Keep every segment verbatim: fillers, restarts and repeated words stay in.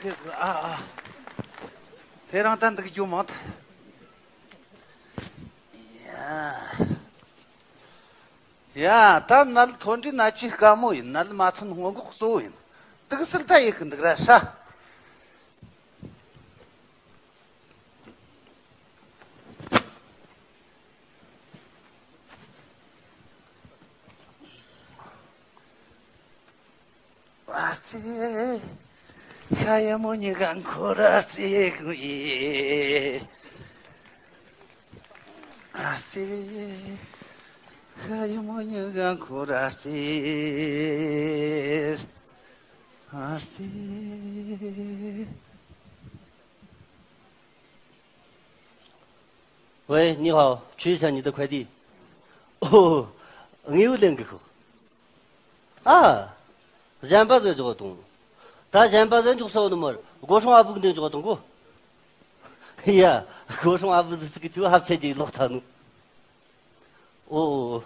ཀི་ཀི་ཨ་ཨ། དེ་རང་ད་འདུག་རྒྱུ་མང་ཐལ། ཡ། ཡ། ད་ནལ་ཐོན་འདྲི་ན་ཅི་དཀའ་མོ་ཡིན། ནལ་མ་ཐོན་སྔོན་འགོག་གཙོ་བོ་ཡིན། དུག་སེལ་ད་ཡེ་གི་འདུག་ར་ཧྲ། ཨ་ཙི། ཤ་ཡ་མོ་ཉི་ག་འཁོར་ཨ་ཙི་གུ་ཡི། ཨ་ཙི། ཤ་ཡ་མོ་ཉི་ག་འཁོར་ཨ་ཙི། ཨ་ཙི། 喂，你好，取一下你的快递。哦，我有两个口。啊，现把这就懂。他现把人就说那么，我说话不跟你就懂不？哎呀，我说话不是这个就还在这落他呢。哦，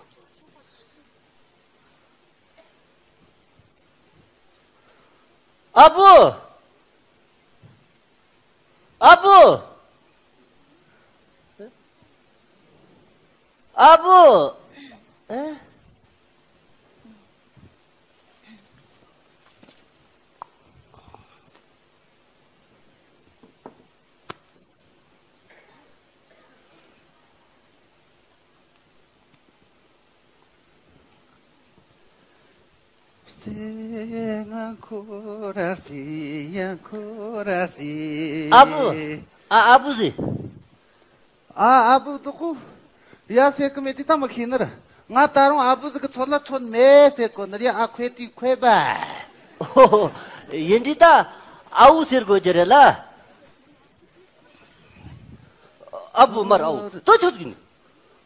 阿布，阿布。 ཨ་བུ། ཨེ། ཨ་བུ། ཨ་ཨ་བུ་ཟེར། ཨ་ཨ་བུ་འདུག་གོ། ཡ་ཟེར་གི་མེད་དེ་ད་མ་ཤེས་ནི་ར། ང་ད་རུང་ཨ་བུ་ཟིག་གི་ཚོད་ལ་ཐོན་མེད་ཟེར་གོ་ནི་ར། ཡ་ཨ་ཁོས་དེ་ཁོས་པ། ཨོ། ཡིན་དུས་ད་ཨ་བུ་ཟེར་དགོས་རྒྱུ་རེད་ལ། ཨ་བུ་མར་ཨ་བུ་ད་ཆི་ཟིག་ཡིན།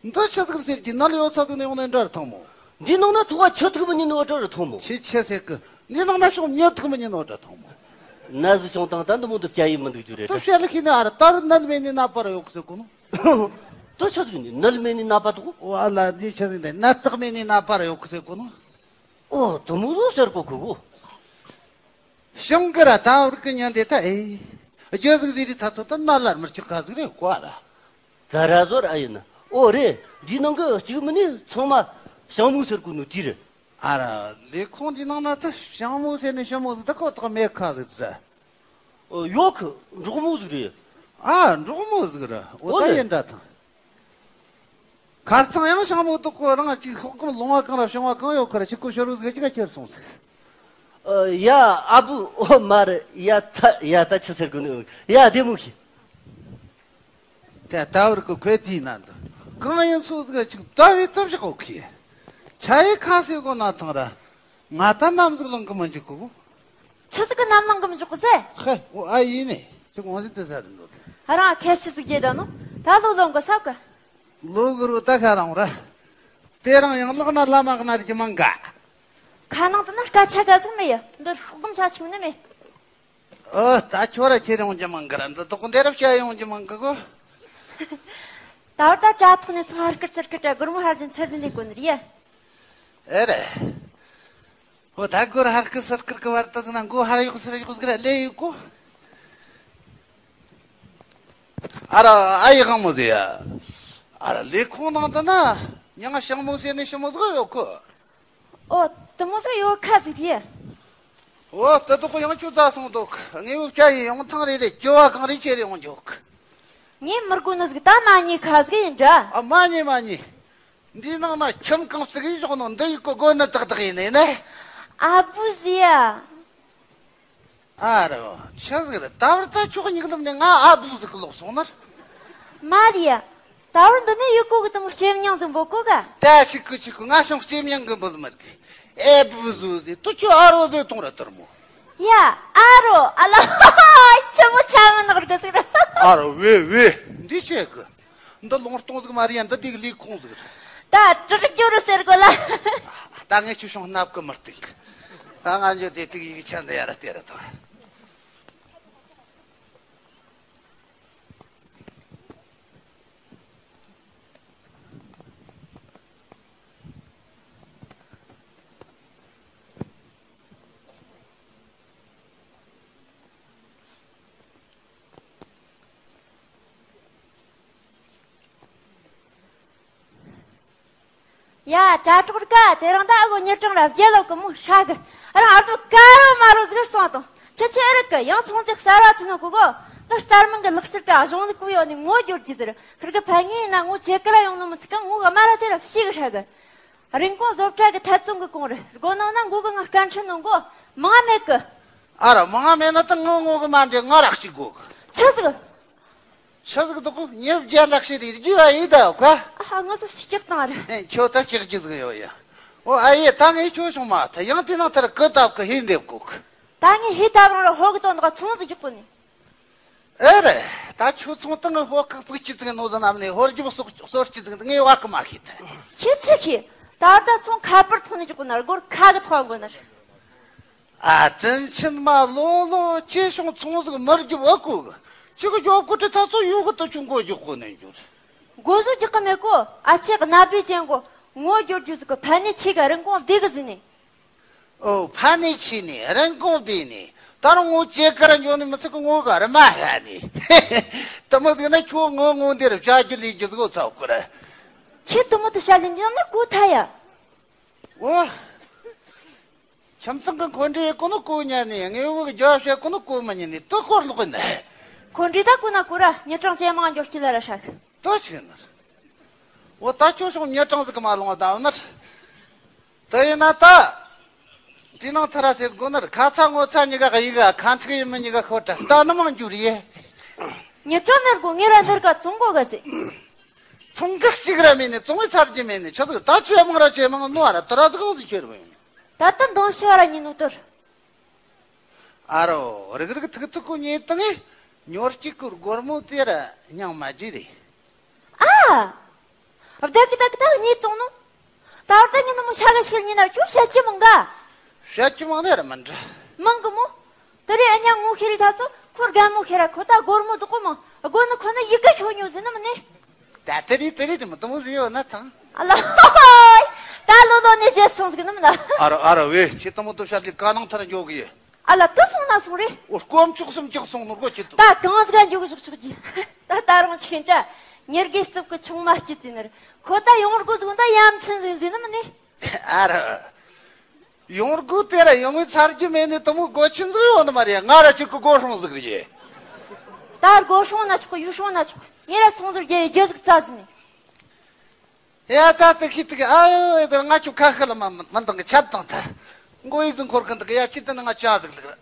འདི་ཆི་ཟིག་ཟེར་གི། ནལ་ཡོད་ས་ཟིག་ནས་ཡོང་ནས་འདྲ་ར་ཐང་མོ། འདི་ནང་ན་ཐུག་པ་ཆུ་ཐིགས་མི་ཉན་ནོ་འདྲ་ར་ཐང་མོ། ཆི་ཆི་ཟེར་གི། འདི་ནང་ན་ཤོང་མྱི་ཐིགས་མི་ཉན་ནོ་འདྲ་ཐང་མོ། ནད་ཟིག་བྱུང་དང་ད་འདི་མོ་འདི་བསྐྱལ་ཡི་མི་འདུག་རྒྱུ་རེད་ད། ད་བཤད་ལ་ཁྱེད་ནི་ཨ་ར་ད་རུང་ནད་མེད་ནི་ན་པ་ར་ཡོད་གི་ཟེར་གོ་ནོ། ད་ཆི་ཟིག་ཡིན། ནད་མེད་ནི་ན་པ་འདུག་ཨོ་ཨ་ལ་འདི་ཆི་ཟིག་རེད། ནད་རྟགས་མེད་ནི་ན་པ་ར་ཡོད་གི་ཟེར་གོ་ནོ། ཨོ་དུ་མོ་ཟོ་ཟེར་གོ་གི་གོ། བྱུང་གི་ར། ད་བར་གི་ཉན་དེ་ད་ཨེ། རྒྱུ་ཟིག་ཟེར་དུས་ད་ཚོ་ད་མ་ལར་མི་ཆོག་ག་ཟིག་རེད་གོ་ཨ་ར། ད་ར་ཟོར་ཨ་ཡིན་ན། ཨོ་རེད། འདི་ནང་གི་གཅིག་མིན་ནི་ཚང་མ་ཞང་མོ་ཟེར་གོ་ནོ་དེ་རེད། ཨ་ར། ལས་ཁུངས་འདི་ནང་ན་ད་ཞང་མོ་ཟེར་ནི་ཞང་མོ་ཟིག་ད་ཁོ་ཐག་མེད་ཁ་ཟིག་ར། ཨོ་ཡོད་གི། འབྲོག་མོ་ཟིག་རེད། ཨ་འབྲོག་མོ་ཟིག་ར། ཨོ་ཨོ་ད་ལེ། ཡིན་འདྲ་ཐང་། ཁ་རྩང་ཡང་ཞང་མོ་དུ་ཁོ་རང་ཅིག་ཤོག་གམ་ལོང་བ་གང་ར་བྱུང་བ་གང་ཡོད་ཁར་ཅིག་གོ་ཤོར་བུ་ཟིག་ཅིག་ག་ཁྱེར་སོང་ཟིག་ཨ། ཡ་ཨ་བུ། ཨོ་མ་རེད། ཡ་ད་ཡ་ད་ཆི་ཟེར་གོ་ནི། ཡ་བདེ་མོ་ཤི། དེ་ད་བར་གི་ཁོས་དེའི་ནང་དུ་གང་ཡིན་སུ་ཟིག་ཅིག་ད་བའི་ཐབས་ཤག་ཨོ་ཁི། ཆ་ཡི་ཁ་སེ་གོ་ན་ཐང་ར། ང་ད་ནམ་ཟིག་ལང་གི་མི་འཇུག་གི་གོ། ཆི་ཟིག་གི་ནམ་ལང་གི་མི་འཇུག་གི་ཟེ། ཧེ་ཨོ་ཨ་ཡིན་ནི་ཅིག་འོང་ཟིག་དུ་ཟ་རི་འདུག་ཨ་རང་ཁེ་ཆི་ཟིག་རྒྱེ་ད་ནོ། ད་ལོ་ལོང་གི་ས་གི། ལོ་གི་རུ་ད་ཁ་རང་ར། དེ་རང་ཡང་ལག་ན་བླ་མ་གི་ན་རྒྱུ་མང་ག་ཁ་ནང་དུ་ན་སྐད་ཆ་ག་ཟིག་མེད་ཡ། འདི་ཤོག་གམ་ཆ་ཆུང་ནི་མེད། ཨོ་ད་ཁྱོད་ར་ཁྱེར་ཡོང་རྒྱུ་མང་གི་ར། འདི་དོག་འདི་ར་བཤད་ཡོང་རྒྱུ་མང་གི་གོ། ད་བར་ད་དྲ་ཐོག་ནས་ཚང་ཧར་ཀིར་ཚར་ཀིར་དྲ་སྒོར་མོ་ཧར་ལྡན་ཚར་ལྡན་ལས་གོ་ནི་རེད་ཡ། ཨེ་རེད། ཨོ་ད་སྒོར་ཧར་ཀིར་ཚར་ཀིར་གི་བར་དུ་ན་མགོ་ཧར་གཡོག་ཚུར་གཡོག་གི་ར་ལས་ཡོད་གོ། ཨ་ར་ཨ་ཡི་གང་མོ་ཟེ་ཡ། ཨ་ར་ལས་ཁུངས་ནང་དུ་ན་མྱང་ཞང་མོ་ཟེར་ནས་ཞི་མོ་ཟིག་ཡོད་གོ། ཨོ། དེ་མོ་ཟིག་ཡོད་ཁ་ཟིག་རེད། ཨོ། དེ་དག་ཡང་ཁྱོད་རྫ་སོང་འདུག་ངའི་བུ་སྐྱ་ཡི་ཡོང་ཐང་རེད་དེ་སྐྱོ་བ་གང་རེད་ཁྱེར་ཡོང་འཇོག་ངས་མི་དགོས་ནི་ཟིག་ད་མ་ཉེས་ཁ་ཟིག་ཡིན་འདྲ། ཨ་མ་ཉེས་མ་ཉེས། འདིའི་ནང་ན་ཁྱིམ་གང་ཟིག་ཡིན་ཞོག་ནོ་འདི་ཡི་གོ་དགོས་ནི་ཏག་ཏག་ཡིན་ནི་ནི། ཨ་བུ་ཟེ་ཡ། ཨ་རོ། ཆི་ཟིག་རེད། ད་བར་ད་ཁྱོད་ཉིག་ལམ་ནས་ང་ཨ་བུ་ཟིག་གི་ལོག་སོང་ནར། མ་རེད་ཡ། ད་བར་འདི་ནས་ཡོད་གོ་གི་དང་སྐྱེ་མྱང་ཟིག་འབོད་གོ་ག་ད་ཤིག་གི་ཤིག་གི་ང་ཤོང་སྐྱེ་མྱང་གི་འབོད་མར་གི་ཨེ་བུ་བཟོ་ཟེ་དུ་ཁྱོད་ཨ་རོ་ཟེ་གཏོང་ར་དར་མོ། ཡ། ཨ་རོ། ཨ་ལ། ཆི་མོ་ཆ་མི་ནག་རྒི་ཟིག་ར། ཨ་རོ་ཝེ་ཝེ། འདི་ཆེ་གི་འདི་ལུང་སྟོང་ཟིག་མ་རེད་ཡ། འདི་དེ་གི་ལས་ཁུངས་ཟིག་རེད། ད་དྲག་རྒྱུ་རུ་ཟེར་གོ་ལ། ད་ངས་ཁྱོད་ཤོང་སྣབས་ཀི་མི་སྟེང་གི་ད་ང་འཇོ་དེ་དེ་གི་ཡིག་ཆ་འདི་ཡ་ར་སྟེར་ར་དང་། ཡ། དྲ་གྲོགས་ཀ་དེ་རིང་ད་ཨ་གོ་ཉི་གྲངས་ར་བརྒྱད་ལོ་གི་མོ་ཧྲ་གི། ཨ་རང་ཨ་རྡོ་ཀ་རོ་མ་རོ་ཟིག་སོང་དང་། ཁྱེད་ཆེ་རིག་གི་ཡང་ཚོང་རྫས་གསར་བ་ཐོན་ནོ་གོ་གོ། ད་རྩར་མང་གི་ལག་རྩལ་དྲ་གཞུང་ལུགས་གོ་ཡོད་ནི་ངོ་སྒྱུར་གྱི་ཟེར། ཁིར་གི་ཕ་ངེ་ཡིན་ན་ངོ་ཇེ་ཀ་ར་ཡོང་ནོ་མི་ཚིག་ག་ངོ་གི་མ་ར་དེ་ར་ཕྱི་གི་ཧྲ་གི། རིན་གོང་བཟོ་གྲྭ་གི་ཐད་ཚོང་གི་གོང་རེད། སྒོ་ནང་ན་མགོ་གི་ང་སྐད་འཕྲིན་ནོ་གོ་མང་མེད་གི། ཨ་ར་མང་མེད་ན་ད་ངོ་ངོ་གི་མ་འདི་ང་ར་གཅིག་གོ་གི། ཆི་ཟིག་ཆི་ཟིག་འདུག་གོ། ཉེ་བརྒྱ་ལག་ཤེས་རེད་རྒྱུ་བ་ཡིན་ད་ག་ཨ་ཧ། ང་ཚོ་ཕྱི་སྐྱག་བཏང་ར། ཨེ་ཁྱོད་ད་སྐྱག་རྒྱུ་ཟིག་ཡོད་ཡ། ཨོ་ཨ་ཡེ། ད་ངས་ཁྱོད་བྱུང་མ་ཐལ། ཡང་དེ་ནང་ཐར་གི་སྟབས་གི་ཧེ་འདེབས་གོ་གི། ད་ངས་ཧེ་སྟབས་རང་ར་ཧོ་གི་དོན་དག་ཚོང་ཟིག་རྒྱག་གོ་ནི། ཨེ་རེད། ད་ཁྱོད་ཚོང་ད་ངས་ཧོ་ཁག་ཕུག་ཅི་ཙིག་ནོ་ཟ་ནམ་ནས་ཧོར་རྒྱུ་སོག་སོར་ཅི་ཙིག་ངས་བ་གི་མ་ཤེས་ད། ཁྱེད་ཆི་ཤེས། ད་ད་ཚོང་ཁ་པར་ཐོག་ནས་རྒྱག་གོ་ན་སྒོར་ཁ་གི་ཐོག་གོ་ན། ཨ་དྲིན་ཆེན་མ་ལོ་ལོ་ཅེ་ཤོང་ཚོང་ཟིག་མར་རྒྱུ་ཨ་གོ་གི། ཅི་གི་ཡོ་གོ་ཏི་ཐ་ཚོ་ཡོ་གི་ཏི་ཆུང་གོ་རྒྱུ་གོ་ནས་འཇུར། མགོ་བཟོ་རྒྱག་གི་མེད་གོ། ཨ་ཆེ་གི་ན་པའི་ཅན་གོ་ངོ་སྒྱུར་རྒྱུ་ཟིག་གི་ཕན་ནི་ཆེ་གི་རིན་གོང་བདེ་གི་ཟིན་ནི། ཨོ་ཕན་ནི་ཆེ་ནི་རིན་གོང་བདེ་ནི། ད་རུང་ངོ་ཅེ་ཀ་ར་འཇོ་ནི་མི་ཚིག་གི་ངོ་ག་རི་མ་ཧ་ནི། དི་མོ་ཟིག་ན་ཁྱོད་ངོ་ངོ་འདིར་བྱ་རྒྱུ་ལས་རྒྱུ་ཟིག་གོ་ཚ་གོ་ར། ཁྱེད་དི་མོ་དི་བྱ་ལས་འདི་ནི་གོ་ཐ་ཡ། ཨོ། ཁྱིམ་ཚང་གི་འཁོན་འདྲེ་ཡེ་གོ་ནོ་གོ་ཉན་ནི། དངོས་བོ་གི་རྒྱབ་བཤད་གོ་ནོ་གོ་མི་ཉན་ནི། དོ་སྐོར་ལོག་ནི། འཁོན་འདྲེ་ད་གོ་ན་གོ་ར། ཉི་གྲངས་ཇེ་མང་འགྱོ་སྐྱིད་ལ་ར་ཧྲ་གི། དོ་ཞིག་ནི། འོ་ད་ཁྱོད་ཤོང་ཉི་གྲངས་ཟིག་གི་མ་ལོང་བ་ད་ནི། དེ་ཡིན་ན་ད། དེ་ནང་ཐ་ར་ཟེར་དགོ་ནི། ཁ་ཚ་ངོ་ཚ་གཉིས་ཀ་གི་ཡི་ག་ཁ་འཁྲིག་ཡིན་མི་གཉིས་ཀ་ཤོད་དྲ་ད་ནི་མང་འགྱུར་ཡེ། ཉི་གྲངས་ནི་དགོ་ངེ་ར་འདིར་ག་ཚོང་གོ་ག་ཟེ། ཚོང་གི་ཞིག་ར་མེད་ནི། ཚོང་བའི་ཚར་གྱི་མེད་ནི་ཆི་ཟིག་ད་ཇེ་མང་ར་ཇེ་མང་ནོ་ཨ་ར་དི་ར་ཟིག་གང་ཟིག་ཁྱེར་བ་ཡིན། ད་ལྟ་འདང་ཤ་ར་ཉིན་ནོ་དོར། ཨ་རོ། རིག་རིག་ཐིག་ཐིག་གོ་ཉེ་དང་ངེ་ཉོར་གཅིག་གི་སྒོར་མོ་དེ་ར་སྙིང་མ་རྗེ་རེད། ཨ། བདག་གི་བདག་གི་བདག་གཉིས་གཏོང་ནོ། ད་བར་ད་ངེ་ནི་མོ་ཤ་ག་ཤི་ཉིན་ན་ཁྱོད་བཤད་ཀྱི་མང་ག་བཤད་ཀྱི་མང་ནི་ར་མི་འདྲ། མང་གི་མོ། དེ་རེད། ཨ་ཉ་ངོ་ཤེས་རི་ད་ཚོ་ཁོ་རྒན་མོ་ཤེས་ར་ཁོ་ད་སྒོར་མོ་དུ་གོ་མང་སྒོ་ནི་ཁོ་ནི་ཡི་གེ་ཆོ་ཉོ་ཟིན་ནི་མིན་ནི། ད་དེ་རི་དེ་རི་དེ་མི་དུ་མོ་ཟི་ཡོད་ན་ཐང་། ཨ་ལ་ཧོ་ཧོ། ད་ལོ་ལོ་ནི་རྗེས་སོང་ཟིག་ནི་མིན་ན། ཨ་ར་ཨ་ར་ཝེ། ཁྱེད་དུ་མོ་དུ་ཤ་ལི་ཀ་ནང་ཐར་འཇོག་གི་ཡོད། ཨ་ལ་དུ་སོང་ན་སོང་རེད། འོ་སྐོམ་ཆུག་སུམ་ཆུག་སོང་ནོར་གོ་ཁྱེད་དུ། ད་གང་ཟིག་འཇོག་ཞོག་ཆོག་གི། ད་ད་རུང་ཆིག་ད་ཉེར་དགུའི་རྩིབ་གི་ཆུང་མ་སྐྱིད་ཙི་ནར་ཁོ་ད་ཡོང་སྒོ་ཟིག་ད་ཡ་མཚན་ཟིག་ཟིན་ནི་མིན་ནི། ཨ་ར། ཡོང་སྒོ་དེ་ར་ཡོང་བའི་ཚར་གྱི་མེད་ནི་དུ་མོ་སྒོ་ཆེན་ཟིག་ཡོང་ནི་མ་རེད། ང་ར་ཅིག་གི་སྒོ་སྲུང་ཟིག་རེད། ད་སྒོ་སྲུང་ན་ཆོག་གི་ཡུལ་སྲུང་ན་ཆོག་གི། ངེད་ར་ཚོང་ཟིག་རྒྱལ་རྒྱལ་ཟིག་རྩ་ཟིན་ནི། ཡ་ད་དུ་ཁི་དུ་གི་ཨ་ཡོ་ཨེ་དུ་ང་ཆུ་ཁ་ཁ་ལ་མ་མ་འདང་གི་ཆད་དང་ད། མགོ་ཡི་ཟིན་འཁོར་གི་འདུག་ཡ། ཅི་དུ་ནི་ང་ཅག་ཟིག་ལིག་ར།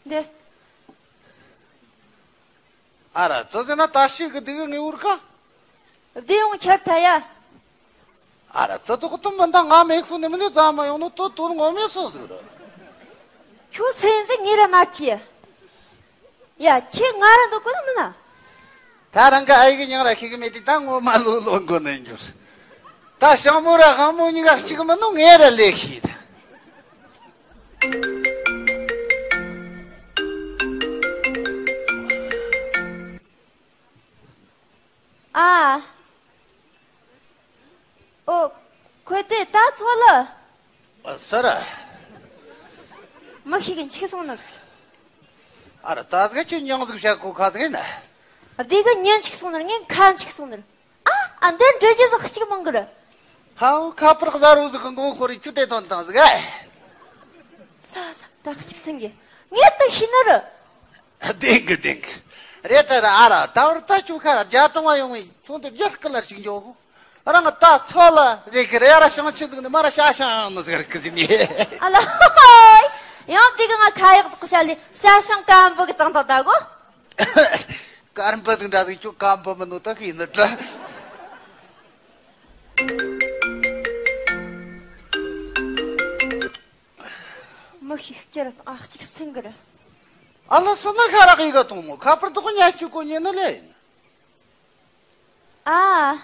འདི། ཨ་ར་ཙོ་ཟེར་ན་ད་ཤི་གི་འདི་གི་ངེ་འུར་ཁ། འདི་ཡོང་ཁྱེར་ཐ་ཡ། ཨ་ར་ཙོ་དུ་གི་དུ་མི་འདང་ང་མེ་ཁུ་ནི་མི་ནི་ཙམ་མ་ཡོང་ནོ་དུ་དུ་ངོ་མེ་སོ་ཟིག་ར། ཁྱོད་སེམས་ཟིག་ངེ་ར་མ་ཁི། ཡ་ཁྱེད་ང་ར་འདུག་གོ་ནི་མིན་ན། ད་རང་གི་ཨ་ཡི་གི་མྱིང་ར་ཤེས་གི་མེད་དེ་ད་ངོ་མ་ལོ་ལོ་འགོ་ནས་འགྱུར། ད་ཞང་མོ་ར་དབང་མོ་གཉིས་ཀ་གཅིག་མིན་ནོ་ངས་ར་ལས་ཤེས་ད། ཨ། ཨོ། ཁོས་དེ་ད་ཚོ་ལ། ཨ་ས་ར། མི་ཤེས་གི་འཆིག་སོང་ནི་ཟིག་ཨ་ར་ད་ཟིག་ཁྱོད་མྱིང་ཟིག་བཤད་གོ་ཁ་ཟིག་ཡིན་ན། བདེ་གི་ཉིན་འཆིག་སོང་ནི་ངས་ཁ་འཆིག་སོང་ནི། ཨ། ཨ་འདི་འདྲི་རྒྱུ་ཟིག་གཅིག་མང་གི་ར། ཧའོ་ཁ་པར་གཟའ་རུ་ཟིག་གི་མགོ་འཁོར་རི་ཁྱོད་དེ་དོན་དང་ཟིག་ཨ། ས་ས་ད་གཅིག་སེང་གི། ངས་དུ་ཤེས་ནི་ར། བདེན་གི་བདེན་གི། རེད་ད་ར་ཨ་ར་ད་བར་ད་ཁྱོད་ཁ་ར་རྒྱ་གྲོང་བ་ཡོང་བའི་ཁྱོད་དེ་རྒྱ་སྐུ་ལ་ཞིག་འཇོག་གོ། རང་ད་ཚོ་ལ་ཟེར་གི་རེད། ཨ་ར་ཞང་ཆེན་འདུག་ནི་མ་ར་ཤ་ཞང་ནི་ཟེར་གི་ཟིན་ནི། ཨ་ལ་ཧོ་ཧོ། ཡང་དེ་གི་ང་ཁ་ཡག་དོག་ཤ་ལི་ཤ་ཞང་སྐམ་པོ་གི་དང་དང་ད་གོ། སྐམ་པོ་ཟིག་འདྲ་ཟིག་ཁྱོད་སྐམ་པོ་མིན་ནོ་ད་གི་ཡིན་ནི་འདྲ། མི་ཤེས་སྐྱེར་ཨ་གཅིག་སེང་གི་རེད། ཨ་ལ་སི་ན་ཁ་རག་ཡི་ག་གཏོང་མོ་ཁ་པར་དོག་ཉལ་ཆུ་གོ་ཉེ་ནི་ལེ་ཡིན། ཨ།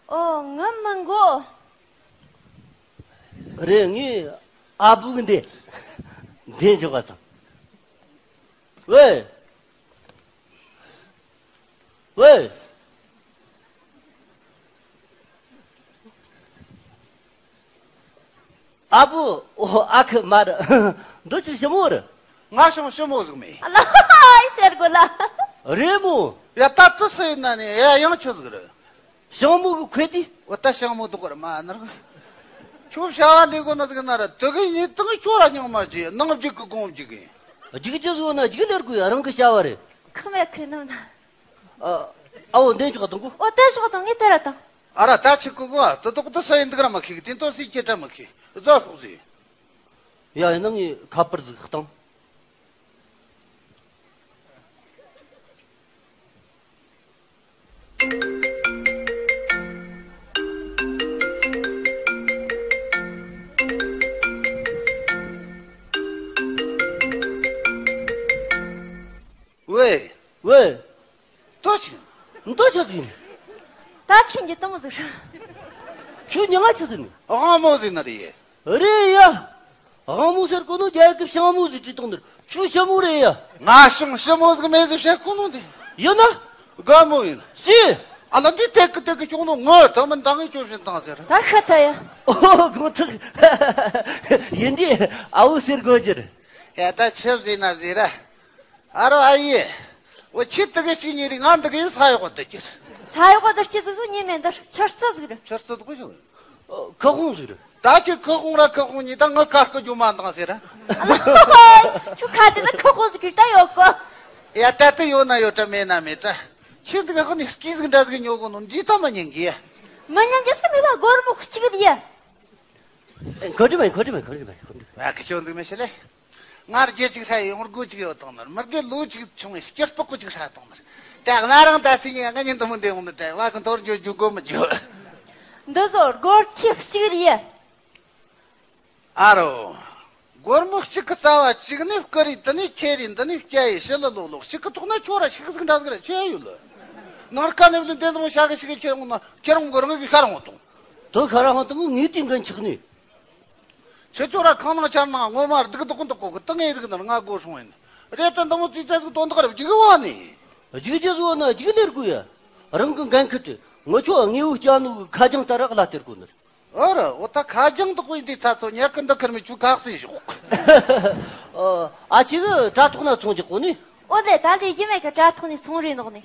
ཨོ་ངི་མི་མགོ། རེད། ངས་ཨ་བུ་གི་འདི་འདི་འཇོག་ག་དང་། ཝེ། ཝེ། ཨ་བུ། ཨོ་ཨ་ཁུ་མ་རེད། འདི་ཆུ་ཞི་མོ་རེད། ང་ཞང་ཞི་མོ་ཟིག་མེད། ཨ་ལ་ཧ་ཧ་ཨི་ཟེར་གོ་ལ། རེད་མོ། ཡ་ད་ཙི་སུ་ཡིན་ན་ནི་ཡ་ཡང་ཆི་ཟིག་རེད། ཞང་མོ་གི་ཁོས་དེ། འོ་ད་ཞང་མོ་དུ་གོར་མ་ནར། ཁྱོད་བྱ་བ་ལས་གོ་ན་ཟིག་ན་ར་དུ་གི་ཉིད་དང་ཁྱོད་ར་སྙིང་མ་བརྗེ་ནང་བརྗེ་གི་གོང་བརྗེ་གི། རྒྱུག་རྒྱུ་བཟོ་ན་རྒྱུག་ལེར་དགོས་ཡ་རང་གི་བྱ་བ་རེད། ཁམ་ཡ་ཁོས་ནམ་ན། ཨ་ཨ་བོ་འདན་ཅོག་དང་གོ། འོ་ད་ཞོག་དང་ངས་ད་ར་དང་། ཨ་ར་ད་ཆི་གི་གོ་ཨ་ཏི་ཏོག་ཏི་ས་ཡིན་འདུག་ར་མ་ཁི་གི་དེ་ཏོ་སི་ཁྱེད་ད་མ་ཁི་རྫ་ཤོག་ཟིག་ཡ་ཡིན་ན་ངས་ཁ་པར་ཟིག་བཏང་། ཝེ། ཝེ། ཏོ་ཆི། ཏོ་ཆི་ཟིག་ཡིན། ད་ཆི་ཡིན་གྱི་ཏོ་མོ་ཟིག་རེད། ཁྱོད་མྱིང་ང་ཆི་ཟིག་ནི། དབང་མོ་ཟིག་ན་རེད། རེད་ཡ། དབང་མོ་ཟེར་གོ་ནོ་རྒྱ་ཡིག་གི་ཞང་མོ་ཟིག་བྲིས་བཏང་ནི་རེད། ཁྱོད་ཞི་མོ་རེད་ཡ། ང་ཞང་ཞི་མོ་ཟིག་མེད་ཟིག་བཤད་གོ་ནོ་འདི། ཡིན་ན། དགའ་མོ་ཡིན། སུས། ཨ་ལ་འདི་ཐད་ཀི་ཐད་ཀི་ཅུང་ནོ་ངོ་ཐ་མི་འདང་ངི་ཅོ་བཞིན་བཏང་ཟེར། ད་ཤ་ཐ་ཡ། ཨོ་དགོངས་ཐག་ཡིན་འདི་ཨ་བོ་ཟེར་དགོས་རྒྱུ་རེད། ཡ་ད་ཆི་ཟེར་ན་ཟེར་ར། ཨ་རོ་ཨ་ཡེ། འོ་ཁྱི་དེ་གི་གཅིག་གཉིས་རིག་ང་འདི་གི་ས་ཡོག་འདི་ཁྱེར། ས་ཡོག་འདི་ཁྱེར་ཟིག་ཟིག་ཉེ་མེད་འདིར་ཆུ་རྩི་ཟིག་རེད། ཆུ་རྩི་དགོས་ཤོག་ཁུ་ཧོང་ཟིག་རེད། ད་ཁྱི་ཁུ་ཧོང་ར་ཁུ་ཧོང་གཉིས་ད་ངི་ཁ་སྐུ་རྒྱུ་མ་འདང་ཟེར། ཁྱོད་ཁ་དེ་ན་ཁུ་ཧོང་ཟིག་གིར་ད་ཡོད་གོ། ཡ་ད་དེ་ཡོད་ན་ཡོད་དྲ་མེད་ན་མེད་དྲ། ཁྱི་འདི་ག་ཁོ་ནི་སྐྱིད་ཟིག་འདྲ་ཟིག་ཉོ་གོ་ནོ་འདི་ད་མ་ཉན་གི། མི་ཉན་གི་ཟིག་མེད་ལ་སྒོར་མོ་གཅིག་གི་ཡ། འཁོར་དྲི་མ་ཡིན་འཁོར་དྲི་མ་ཡིན་འཁོར་དྲི་མ་ཡིན་འཁོར་དྲི་མ་ཡིན། ཨ་ཁི་ཆོ་འདུག་མེད་ཤི་ལེ། ང་རྒྱལ་ཅིག་ཧྲ་ཡོང་སྒོ་ཅིག་ཡོད་དང་ནར་མི་རྒན་ལོ་ཅིག་ཆུང་བའི་སྐྱེ་སྤོག་གོ་ཅིག་ཧྲ་དང་ནར། ད་གནའ་རང་ད་སི་ཉི་ང་ཉིན་དུ་མུ་འདེ་འོང་དུ་བྲལ་བ་གི་མཐོར་འཇོག་རྒྱུ་དགོ་མི་རྒྱུ། འདི་ཟོ་སྒོར་ཁྱི་གཅིག་རེད། ཨ་རོ། སྒོར་མོ་གཅིག་གི་རྩ་བ་གཅིག་ནི་བསྐུར་རེད་དེ་ནི་ཁྱེར་རེད་འདི་ནི་བསྐྱལ་ཡེ་ཞི་ལི་ལོ་ལོ་གཅིག་གི་ཐོག་ན་ཁྱོད་ར་ཤི་གི་འདྲ་ཟིག་ར་ཆེ་ཡོད་ལ། ནར་ཀ་ནི་བླུན་དེ་དང་ཤ་གི་ཤི་གི་ཁྱེར་འོང་ན་ཁྱེད་རང་སྒོར་ངོས་ཀྱི་ཤ་རང་འོང་དང་། དོ་ཤ་རང་འོང་དང་ངས་དེ་འགན་ཆགས་ནི། ཁྱེད་ཚོ་ར་ཁང་ནང་འཆར་ནང་ངོ་མ་སྡུག་སྡུག་འདུག་གོ་གི་ཏང་ངའི་རིགས་ནང་ང་སྒོ་སྲུང་ཡིན། རེད་དྲ་འདི་མོ་ཙི་ཙ་ཟིག་དོན་དག་ར་བཅུག་བ་ནི། རྒྱུག་རྒྱུ་བཟོ་ན་རྒྱུག་ལེར་དགོས་ཡ། རང་གི་འགན་ཁུར་ཏེ་ངོ་ཆོ་དངོས་པོ་སྐྱ་ནོ་གི་ཁ་རྒྱང་ལྟར་རག་ལ་སྟེར་དགོས་ནི། ཨོ་ར་ཨོ་ད་ཁ་རྒྱང་དག་པོ་ཡིན་དུས་ད་ཚོ་ཉལ་གི་འདི་ཁུར་མི་ཆུ་ཁག་སེ་ཞོག་ཨ་ཅི་གི་དྲ་ཐོག་ན་ཚོང་རྒྱག་གོ་ནི། ཨོ་ལེ་ད་ལས་རྒྱུ་མེད་གི་དྲ་ཐོག་ནས་ཚོང་རེ་ནོག་ནི།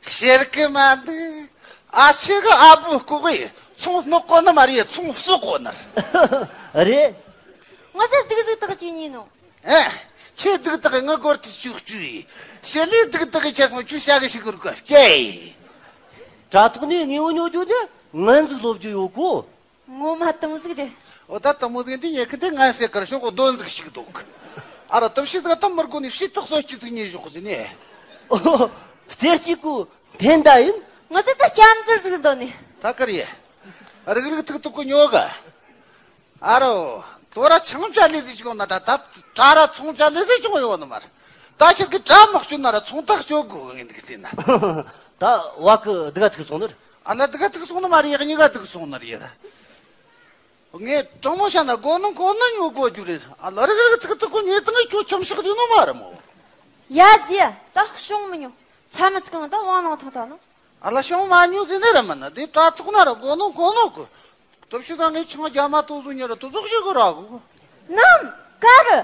ཤེར་གི་མ་འདུག་ཨ་ཆེ་གི་ཨ་བུ་ལྐོག་གི་ཚོང་སྣོག་གོ་ནི་མ་རེད་ཚོང་ཟོག་གོ་ནི། རེད། ང་ཟེར་སྡུག་ཟིག་དག་ཅིག་ཉིན་ནོ། ཨེ། ཁྱེད་སྡུག་དག་གི་ང་སྒོར་དུ་བཅུག་བཅུག་ཡིན། ཤེ་ལི་སྡུག་དག་གི་ཁྱེད་སོང་ཆུ་བྱ་གི་ཞིག་གོར་གོ་སྐྱེ་ཡིན། དྲ་ཐོག་ནས་དངོས་པོ་ཉོ་རྒྱུ་དེ་ངན་ཟིག་ལོབ་རྒྱུ་ཡོད་གོ། ངོ་མ་དུམ་ཟིག་རེད། འོ་ད་དུམ་མོ་ཟིག་འདི་ཉེ་ཁི་དེ་ངན་སེ་ཀར་ཤོག་གོ་དོན་ཟིག་ཞིག་འདུག་ཨ་ར་དུམ་ཤི་ཟིག་དམ་མར་གོ་ནི་ཤི་ཐག་སོ་སྐྱི་ཟིག་ཉེ་ཞོག་ཟིན་ནས། ཨོ། རྩེར་གཅིག་གོ་འཕེན་ད་ཡིན། ང་ཟེར་ད་སྐྱམ་རྫུན་ཟིག་འདོན་ནི། ད་ཀར་ཡེ། རིག་རིག་ཐུག་ཐུག་གོ་ཉོ་ག་ཨ་རོ། དོ་ར་ཆང་ཅ་ལེ་ཟི་ཅིག་ཡོང་ན་ད་ད་ད་ར་ཚོང་ཅ་ལེ་ཟི་ཅིག་ཡོང་ན་མར། ད་ཤར་གི་ད་མ་སྐྱོ་ན་ར་ཚོང་ཐག་གཅོད་དགོས་ངེས་འདུག་ཟེར་ན། ད་བ་གི་སྡུག་ག་ཐུག་སོང་ནི། ཨ་ལ་སྡུག་ག་ཐུག་སོང་ནི་མ་རེད་ཡག་གཉིས་ཀ་སྡུག་སོང་ནི་རེད་ད། ངས་དྲང་མོ་བཤད་ན་སྒོ་ནང་གོ་ནི་ཉོ་དགོས་རྒྱུ་རེད་ཨ་ལ་རི་རི་ཐུག་ཐུག་གོ་ཉེ་དང་ཁྱོད་ཁྱམ་ཤག་རེད་ནོ་མ་རེད་མོ། ཡ་ཟི་ད་ཤོང་མི་ཉོ། ཆ་མི་ཚིག་ང་ད་དབང་ནང་ཐོང་ད་ནོ། ཨ་ལ་ཤོང་མ་ཉོ་ཟེར་ནི་ར་མིན་ན་དེ་དྲ་ཐོག་ན་ར་སྒོ་ནང་གོ་ནོ་གི། སྟོབས་ཤུགས་སང་ངས་ཆང་རྒྱ་མ་ཏོ་བཟོ་ཉེ་ར་ཏོ་ཟོག་ཞིག་གི་ར་གི། ནམ་ཀ་རུ།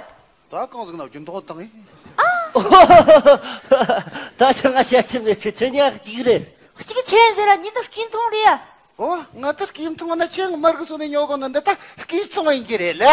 ད་གང་ཟིག་ན་རྒྱུན་ཐོག་བཏང་ཡིན། ད་ཆ་ང་བཤད་ཆི་མེད་ཆི་ཆི་ཉག་གཅིག་རེད། གཅིག་ཆེན་ཟེར་ར་ཉིན་དུ་སྐྱིན་ཐོང་རེད་ཡ། ཨོ་ང་ད་སྐྱིན་ཐོང་ན་ཆེན་མར་གི་སོ་ནས་ཉོ་གོ་ན་འདི་ད་སྐྱིན་ཚོང་ཡིན་གྱི་རེད་ལེ།